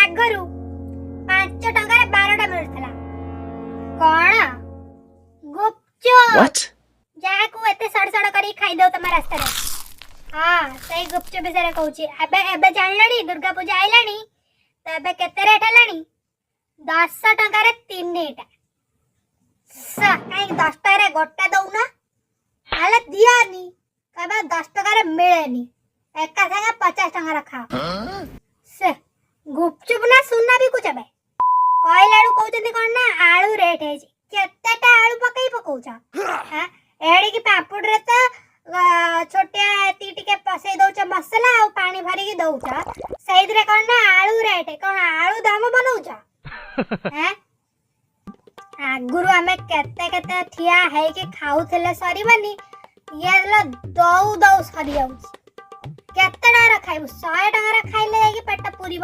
ଆଗରୁ 5 ଟଙ୍କାରେ 12ଟା ମିଳୁଥିଲା। କଣ? ଗୁପଚୁପ। What? ଯାହାକୁ ଏତେ ସଡ଼ ସଡ଼ କରିକି ଖାଇଦଉ ତମ ରାସ୍ତାରେ। ହଁ, ସେଇ ଗୁପଚୁପ ବିଷୟରେ କହୁଛି। ଏବେ ଏବେ ଜାଣିଲଣି, ଦୁର୍ଗା ପୂଜା ଆଇଲାଣି ତ ଏବେ କେତେ ରେଟ୍ ହେଲାଣି? 10 ଟଙ୍କାରେ ତିନିଟା। କାହିଁକି 10 ଟଙ୍କାରେ ଗୋଟା ଦଉନ? ତାହେଲେ ଦିଅନି, କହିବା 10 ଟଙ୍କାରେ ମିଳେନି, ଏକା ସାଙ୍ଗେ 50 ଟଙ୍କାର ଖାଅ। ସେ ଗୁପଚୁପ ନା ସୁନା ବିକୁଛ ବେ? କହିଲା ବେଳକୁ କହୁଛନ୍ତି କଣ ନା ଆଳୁ ରେଟ୍ ହେଇଛି। କେତେଟା ଆଳୁ ପକେଇ ପକଉଛ? ହାଁ? ଏଡ଼ିକି ପାମ୍ପୁଡ଼ିରେ ତ ଛୋଟିଆ ଏତିକି ଟିକେ ପସେଇ ଦଉଛ ମସଲା ଆଉ ପାଣି ଭରିକି ଦଉଛ ସେଇଥିରେ। କଣ ନା ଆଳୁ ରେଟ୍। କଣ ଆଳୁ ଦମ ବନଉଛ? ହେଁ? ଆଗରୁ ଆମେ କେତେ କେତେ ଠିଆ ହେଇକି ଖାଉଥିଲେ, ସରିବନି। ଇଏ ହେଲା ଦଉ ଦଉ ସରିଯାଉଛି। କେତେ ଟଙ୍କାର ଖାଇବୁ? 100 ଟଙ୍କାର ଖାଇଲେ ଯାଇକି ପେଟ ପୁରିବ।